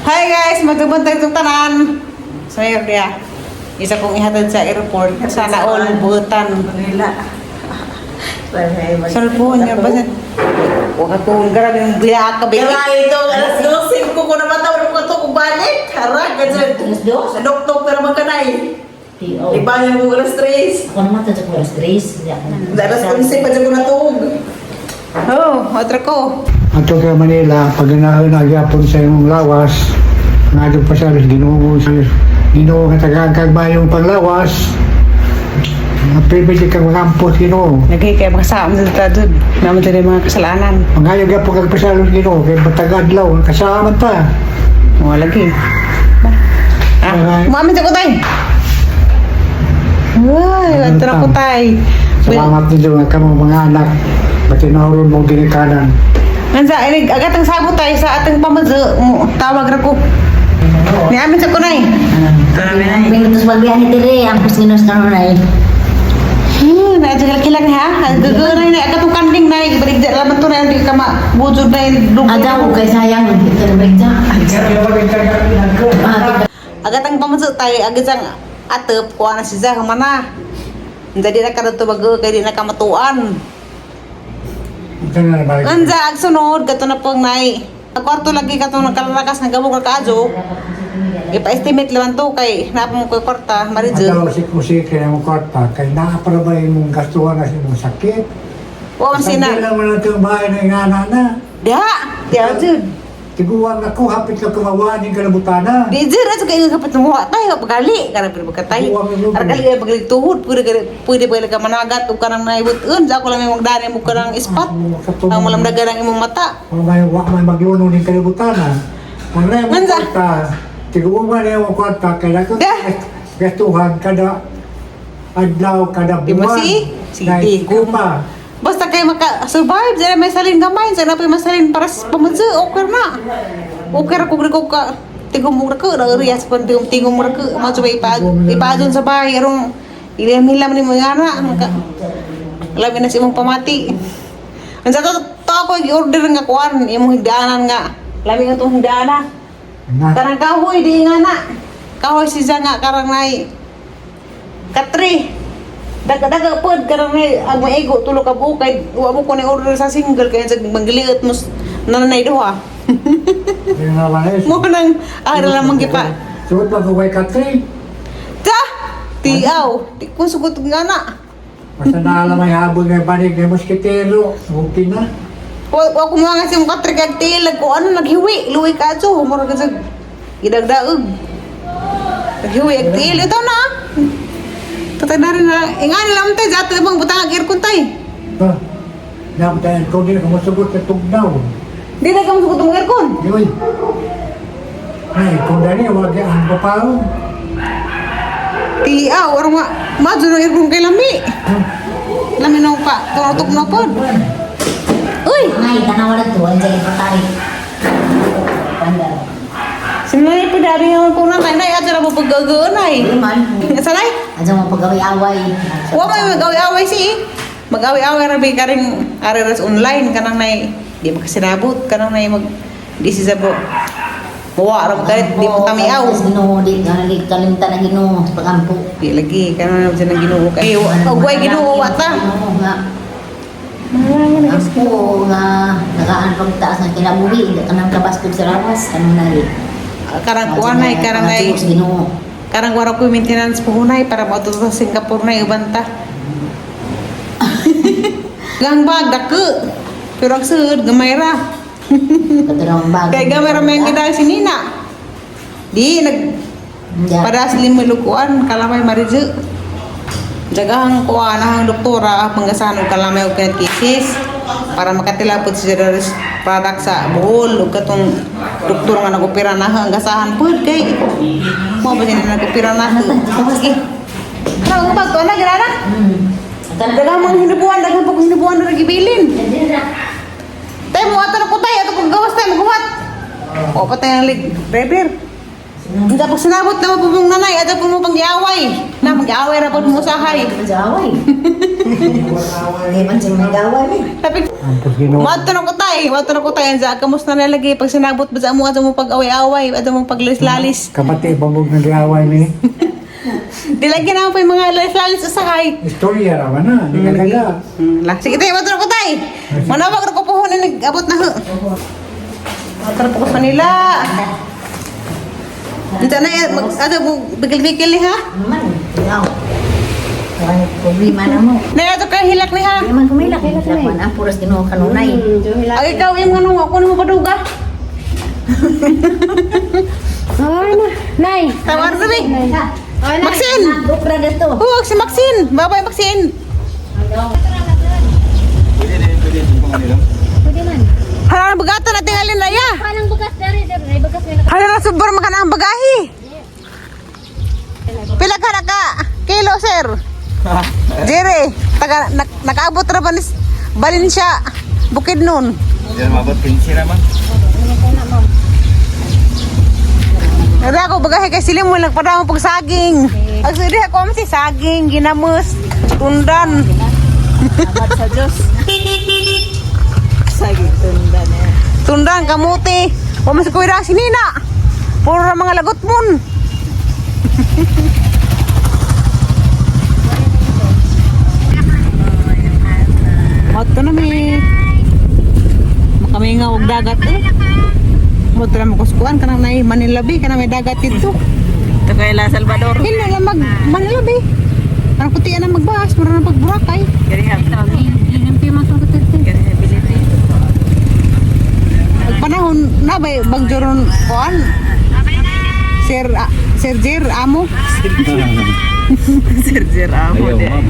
Hi guys, magbuntag itong tanan. So mayroon niya. Isa kong ihatid sa airport. Sana all butan. Manila. Cellphone niya ba? Huwag ka kung grabe yung biya ka ba? Kaya ito, alas 12 ko ko naman tawag ko ito kung balik. Harag, ganyan. Alas 2? Sa doktor pero magkanay. T.O. Iba yung alas 3. Ako naman, sa alas 3. Hindi ako Alas 11 pa dyan ko natuog. Oh, otro ko. Ato ka Manila, pag nagyapon sa imong lawas, nga pa sa Ginoo sa Ginoo nga tagaan kag mayong panglawas. Nga privilege kang mangampos Ginoo. Nagay kay makasama sa tadud. Naman tayo mga kasalanan. Mangayo gyapon kag pasalos Ginoo kay matag adlaw kasama ta. Mga lagi. Ah, umamin sa kutay. Ay, otro ko tay. Salamat nilo nga kamo mga anak matinawron mo ginikanan. Nansa, inig, agat ang sabot tayo sa ating pamadyo. Tawag ra ko. Ni amin sa kunay. Minutos pagbiyahe dire, ang kusginos na nun ay. Na kilang ha. Gagawin na agat ang kanding na ibalik di laman to na hindi ka mabujod na yung Adaw, kay sayang, ito na break ta. Agat ang pamadyo tayo, agat ang atep, kuha na siya, humana. Jadi na ka to bago, kay di na ka matuan. Ito na balik. Anza, ag sunod, gato na pong nai. Kwarto lagi katong nagkalalakas ng gabok kaajo. Ipa-estimate laman to kay napong ko kwarta, maridyo. Adaw si kusi kay mo kwarta kay naa para ba imong gastuhan na sa imong sakit. Wa man sina. Sandila mo lang itong bahay na ingana na. Diha, diha jud. Tiguang ako, hapit ka kumawa ni kalabutana. Di jud ato kay kapit mo tayo pagali kana pud pagkatay. Argali kay pagali tuhod pwede pwede pwede ka managat ug kanang naibuton sa ako lang imong dani mo kanang ispat. Ang malam dagan ang imong mata. Wa may wa may magluno ni kalabutana. Ang na mo Mansa. kwarta, tiguang na mo kwarta kay nako. Dah. Gastuhan kada adlaw kada Di ba buwan. si? Sige, Dahil guma. pa. Basta kay maka survive dira may salin gamay sa napay masalin para sa pamadyo okay na. Okay ra kog ko ka tigom mo ra ko ra riya sa tigom tigom mo ra ko mo ba ipa ipaadon sa bahay arong ilahim-hilam ni mo nga na maka labi na sa imong pamati. Ang sa to to ako gi-order nga kuan imong higdaanan nga. Lami nga tong higdaana. Na. Karang kahoy di nga na. Kahoy siya nga karang nay. Katri. Daga-daga pod karang nay ag maigo tulo ka buok kay wa mo ko ni order sa single kay sa manggiliot mo nanay duha. Yun na naman eh. Mo nang ara lamang gipa. Sugod pa ko kay Katri. Ta! Tiaw, di ko sugot nga na. Basta naalam may habol ngay banig ngay moskitero. Okay na. Wa wa ko mga si mong katri kag tilag ko ano naghiwi, luwi ka adto, mura ka sa gidagdaog. Naghiwi ag tiil ito na. Tatay na rin na. Ingani lang tay, zato ibang butang ag aircon tay. Ba? Dapat tayo ko din kung masugot sa tugnaw. Di na ka masugot ng aircon. Yoy. Ay, kung dani, wag ang papaw. Tiaw, orang ma madyo ng aircon kay lami. Lami na pa, tunog na pod. Uy, Ngay, tanawa na to, ang dyan patay. Pandar. sinanay po dari yung kung nanay, nay, ato na mo paggagaan ay. Hindi man. Sanay? Adyan mo pag-away-away. Wa may mag-away-away si. Mag-away-away ra ba karing areras online kanang nay di makasinabot kanang nay mag di si sabo. Wa ra kahit di mo tamiaw. Ginoo, di di kalimtan na Ginoo sa pagampo. Di lagi kanang na dyan ang Ginoo kay. Og way Ginoo wa ta. Ginoo nga. Ampo nga nagaan pagtaas ng kinabuhi, hindi ka nang kabaskog sa lawas, ano na rin. Karang kuan nay karang nay Ginoo. karang wara ko maintenance puhunay para moadto sa Singapore na uban ta. Gang bag dako. Pero ang sud gamay ra. Katarong bag. Kay gamay ra may gidang si Nina. Di nag Yeah. Para sa limalukuan, kalamay maridyo. Jagahang kuan ang doktora, panggasan og kalamay og kinat cases para makatilapot si Generous product sa Bohol ug katong doktor nga nagopera na ang gasahan pud kay mo ba sila nagopera na sige. Nang pag to na grana. Daghang mga hinubuan, daghang pag hinubuan na gibilin. Tay mo ato na kutay ato pag gawas tay maghuwat. O patay ang lig driver. Hindi pag sinabot na mapupong nanay, ato po mo pang giaway. Na mag-away ra pod mo usahay. Mag-away. Hindi man siya mag-away. Tapi Ampos Ginoo. Mato na ko tay, mato na ko tay. Ansa kamusta na lagi pag sinabot ba sa amo ato mo pag-away-away, ato mo paglalis-lalis. Kamati pamug nag-away ni. Di lagi na pa yung mga lalis-lalis usahay. Istorya ra man na, di ka kaga. Lah, sige tay, mato na ko tay. Manawag ra ko pohon na nag-abot na ho. Mato na po ko sa Manila. Unsa na eh, mag ato mo bigil-bigil ni ha? Man, ikaw. Wala problema na mo. Na ato kay hilak ni ha. Di man kumilak, hilak man ang puras Ginoo kanunay. Ay ikaw yung ano ako na mo paduga. Ay, na. Nay. Tawar diri. Ay, nay. Maxine! Okra dito. Huwag si Maxine. Bye-bye Maxine. Pwede man. Hala na bugatan natin alin na ya. Palang bukas dari, sir. Ay, bukas may Hala na sobrang makan ang bagahi. Pila ka na ka? Kilo, sir. Jerry, taga, nakaabot ra ba ni Valencia, Bukid nun. Yan, mabot 15 naman. Nara ako bagahe kay sila mo nagpadamo pag saging. Ag sili ako am si saging, ginamos, tundan. Salamat sa Diyos. Saging tunda na yan. Tundan kamuti. Wa mas kuwira si Nina. Puro ra mga lagot mon. Moto na mi. Makamingaw og dagat eh. Moto na makuskuan kanang nay Manila Bay kanang may dagat dito. Ito kay La Salvador. Hilo na mag Manila Bay. Parang kuti na magbahas, mura na pag Boracay. Ag panahon na bay bagyo ron kuan. Sir ah, Sir Jer amo. Sir Jer, amo Ayaw, de. ma'am.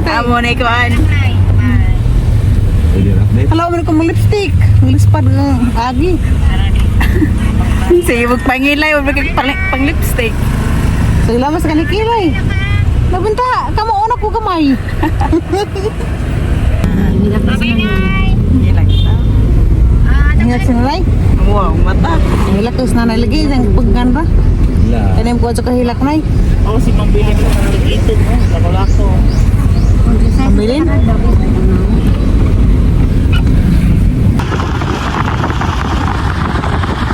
Amo na ikuan. Pwede ra. Dave. Hello, man ko mong lipstick. Ang lispad ng agi. Sige, magpangilay, wag pang lipstick. So lamas ka ni Kilay. Nabunta, kamo una ko gamay. Hilak ta. Ingat sa nanay. Wow, mata. Hilak ko sa nanay lagi ang paggan ra. La. Tanim ko sa kahilak nay. Oo, si Mang Billy mo nag-itog mo. Lako-lako. Pambilin.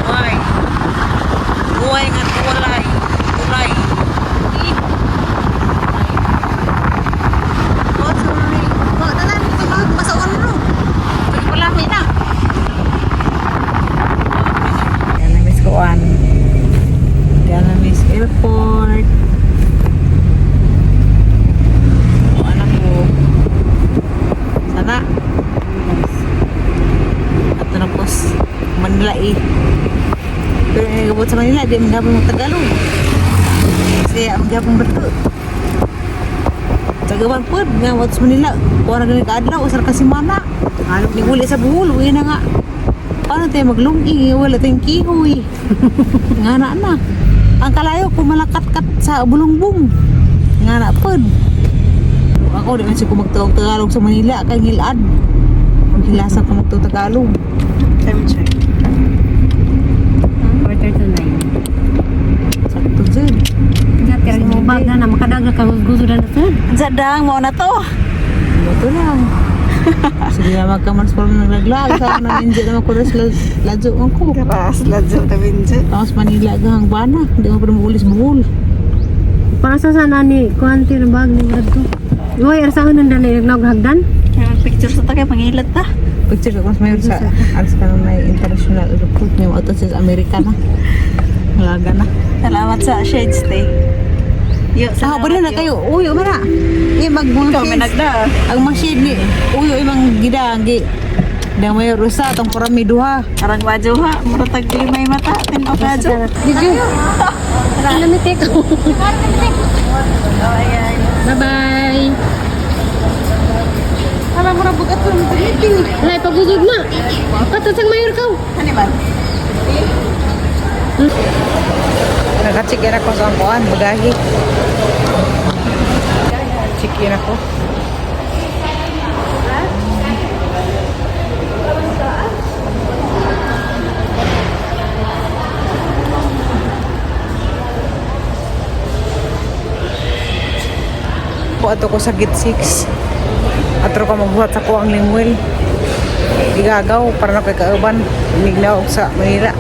Buhay. Buhay nga tulay. Tulay. Yan na miss kuan. Yan na miss airport. Kuan ako. Sana. At na po Manila eh. Pero yung nagabot sa Manila, di man gapon Tagalog. Kasi ang gapon berto. Tagawan po, nga wat sa Manila. Kuha na ganit kaadlaw, usar ka si Mana. Ni uli sa buhol, uwi na nga. Paano tayo maglungi? Wala tayong kihoy. Nga na na. Ang kalayo, kumalakat-kat sa bulungbong. Nga na pod. Ako, di man siya kumagtawag Tagalog sa Manila, kay ngilad. Maghilasa ko magtawag Tagalog. Time check. 8:45. Sakto dyan. Tira mo bag na makadaga ka gusto na sir. Zadang, mo na to. Ito lang. Sige na magkamas pa rin naglaglag. Sa na hindi naman ko rin sila ladyo ang ko. Karas, ladyo, tabinjo. Tapos Manila gahang bana. Hindi mo pa rin muulis buhol. Para sa sana ni kuan tira bag ni murag to. Uy, arsaon nang dali naghagdan? Picture sa takay, pangilat ta. Picture ko mas mayor sa alas ka na may international airport. May mga sa Amerika na. Laga na. Salamat sa shades, te. Yo, Ah, ba na kayo? Uy, umara. Eh, mag mga Ikaw, may shades. nagda. Ang mga shade ni Uy, uy, mang gida. Gi. Dang mayor usa, tong parami duha. Karang wadyo ha, muratag limay mata, tinaw ka dyo. Did you? Alam ko. Bye-bye. Alam mo na bugat ko ng meeting. Nay, pagugod na. Patutang mayor ka. Ano ba? Naka-check in ako sa angkuan, bagahe. Check in ako. Po ato ko sa gate 6. Atro ka magbuhat sa kuang Lemuel. Igagaw para na kay kauban mignaw sa Manila.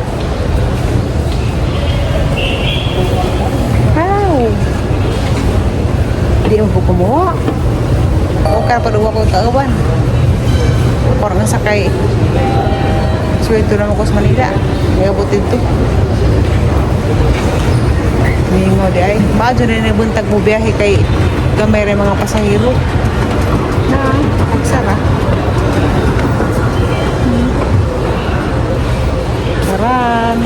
Wow. Di mo ko kumuha. Okay pa duwa ko kauban. Parang nga sakay. So ito naman ko sa Manila. May abot dito. Mingo di ay. Maadyo na nabuntag mo biyahe kay gamay rin mga pasahero. Na, agsara. Karan.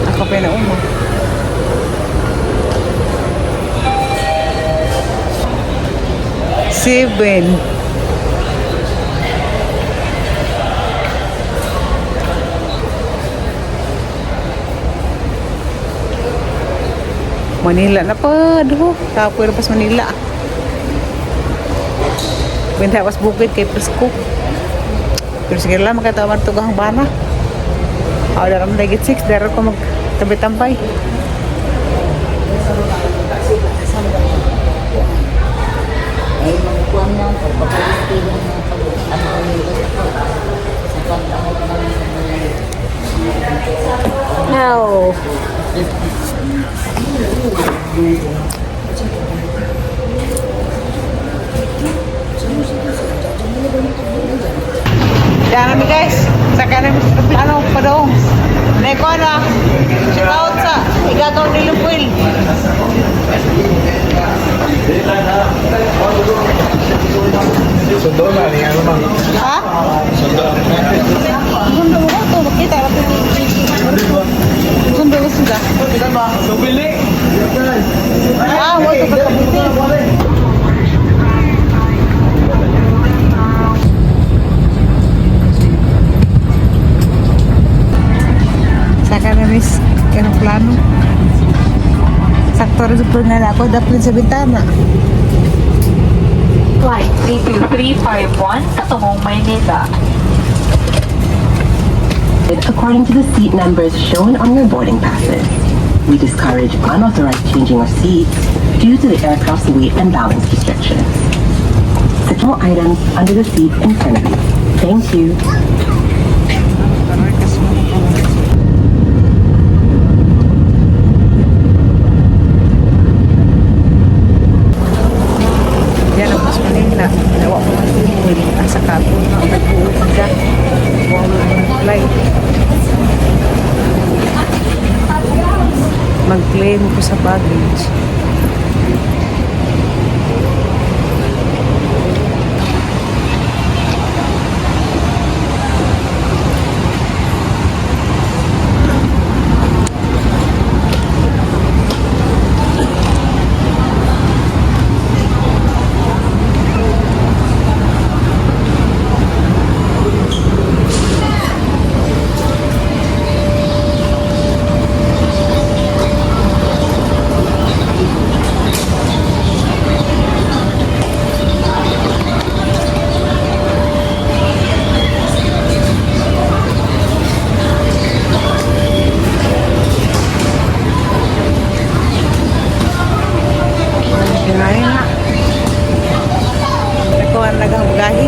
Ako pa na uma. Seven. Manila na pa, duho. Kapoy na pas Manila. Benta pas bukid kay Presko. Pero sige lang, makatawa ito ang bana. Ako daram dagit 6, daro ko magtabi-tambay. Ay, magkuhan lang, pagpapalisti lang ng pag ano ulit ako. Sa pag-amot lang sa mga No. Diyan namin guys. Sakay namin sa plano pa daw. Neko na. Shout out sa igagaw ni Lupuil. Sundo na niya naman. Ha? Sundo. Sundo mo ko to. Makita. Sundo mo sundo. Subili! Ah, mo to pagkabuti. Saka na miss aeroplano. Sakto rin sa na ako, daplin sa bintana. Flight 32351 patungong Maynila. According to the seat numbers shown on your boarding passes. We discourage unauthorized changing of seats due to the aircraft's weight and balance restrictions. Secure items under the seats in front of you. Thank you. Yan ang mas Manila. Nawa ko ng email. Asa kapo. Nag-uwi ka. Wala mo flight. Mag-claim ko sa baggage. Kinain na. Nakuha na ang bagahe.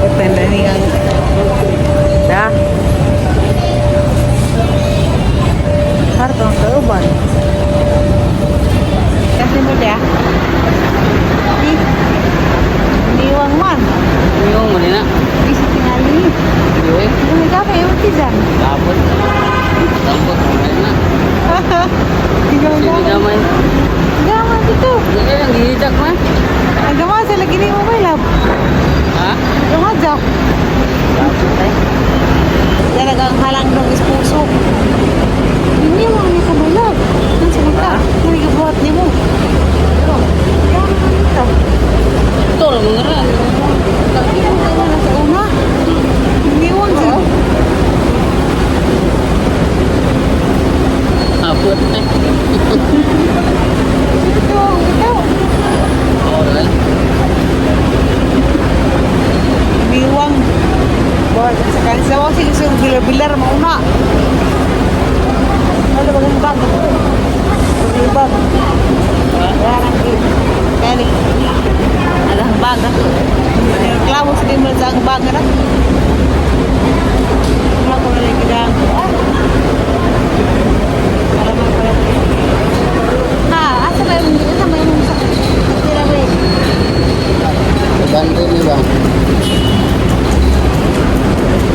Ito na ni ang da. Harto ang kauban. Kasi mo dia. Di. Diwang man. Yung muli na. Di sa tingali. Yung Hindi ka pa yung tizan. Tapos. Tapos muli na. Ikaw Sige na. naman. Gaman dito. Hindi lang gihitak man. Ang gaman sa lagi ni mo may love. Ha? Gaman daw. Tapos ay. Talagang halang ng esposo. Hindi mo ni ka my love. Nang sa ka. Hindi ka buhat ni mo. Oh, gaman dito. Ito lang mga ran. Ano na sa una? Hindi mo siya. Tapos ay. Ito, ito. Alright. Biwang. Buhat sa kansa. Wag sige sa bilar-bilar mauna. Ano ba ang bag? Ano bag? Garang kaya agang bag ako. Reklamo sa di mo sa ang bag na. Wala ko na rin kailangan ko. Ah. Para magpalit. Ha, asa ba yung sa tira ba eh? Bando ni ba?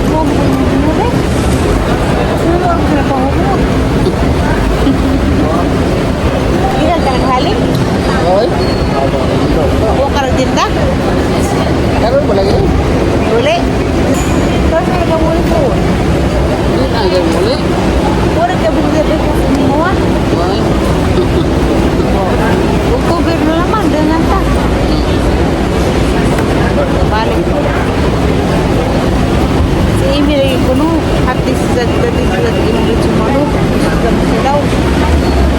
Mo mo mo eh. Sino ang trabaho mo? Ilan ka naghalik? Oy. O ka nagtinda? Karon ba lagi? Uli? Pero sa nagkamuli ko. Hindi na gyud muli. Wala ka bigla ba ko mo ah? Oy. October na naman, dangan ta. Balik. Si Amy lagi kuno, hati sa dati sa imong litsumono. Sa daw.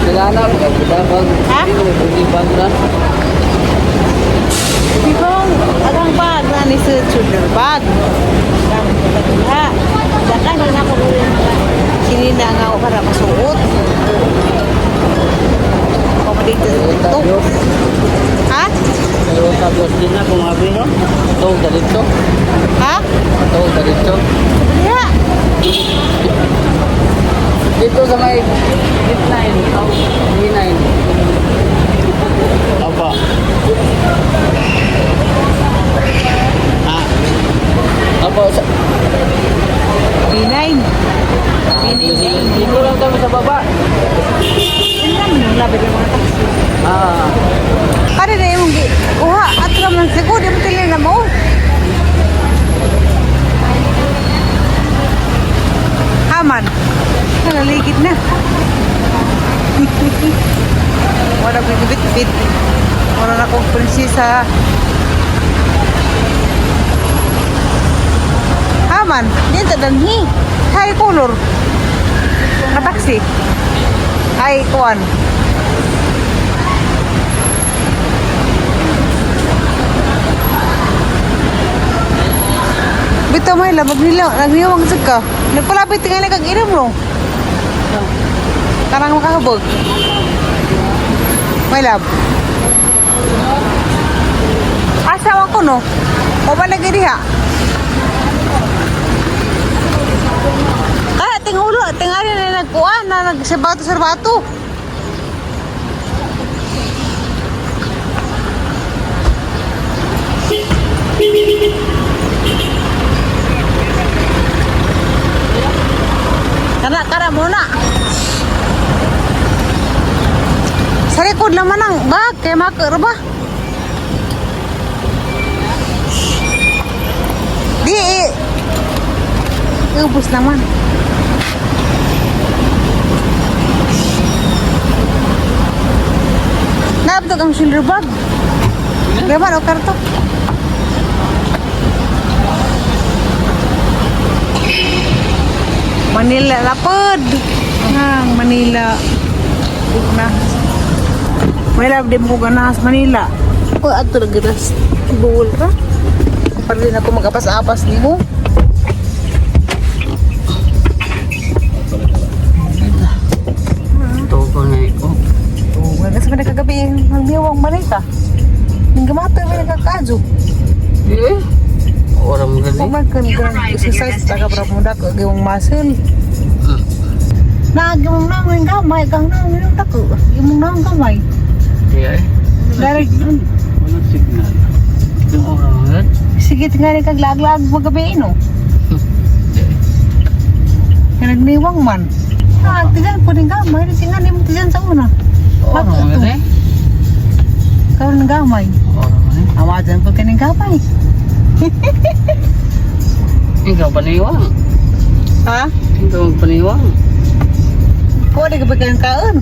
Sila na pag Ha? Hindi bag na. Di ba, agang bag na ni sa shoulder bag. Ha? Saka na na ko yung mga sinina nga ako para masuot. Pamalit sa TikTok. Ha? Pero tapos din na kung abi no. Tawag ka dito. Ha? Tawag ka dito. Ya. Dito sa may D9. D9. Apa. Ah. Apa sa B9. Dito lang kami sa baba. Ano naman yung labi ng mga taxi? Ah. Kare na yung uha at raman siguro di mo tili na mo. Haman. Naligid na. Wala ko bit-bit. Wala na akong prinsesa. Haman, di ta danhi. Hay color. Nga taxi. Ay kuan. Bitaw may lamag nila, nagniwang sa ka. Nagpalapit tingali kag inom no. Karang makahabog. May lab. Asa ko no? O ba lagi diha? Kaya tingulo, tingali na nagkuan na nagsabato sarbato. Kana kana muna. Sa likod naman ang bag kay maka ba? Di eh. Ubus naman. Naabdog ang shoulder bag. Gaman o karto. Manila lapod. Ang Manila. Na. Wala di mo ko ganahan sa Manila. Ko ato ra ganas buol ra. Para din ako magapas-apas nimo. Tuko na iko. Oh, kasi man kagabi magbiwang manay ka. Ning gamato man nagkakadyo. Eh. Orang gani. Kung man kan exercise ta ka para mo dako gyung muscle. Na gyung nang gamay kang nang yung dako. Yung nang gamay. Iya eh. Dari Walang signal. Yung orang gani. sige tingali kag lag-lag magabi no. Kaya nagniwang man. Ah, tigan po din gamay, tingan mo tigan sa una. Orang gani. Karon ng gamay. Orang gani. Awa dyan po kaning gamay. Ikaw paniwang. Ha? Ikaw paniwang. Kuha na ka ba kayong kaon?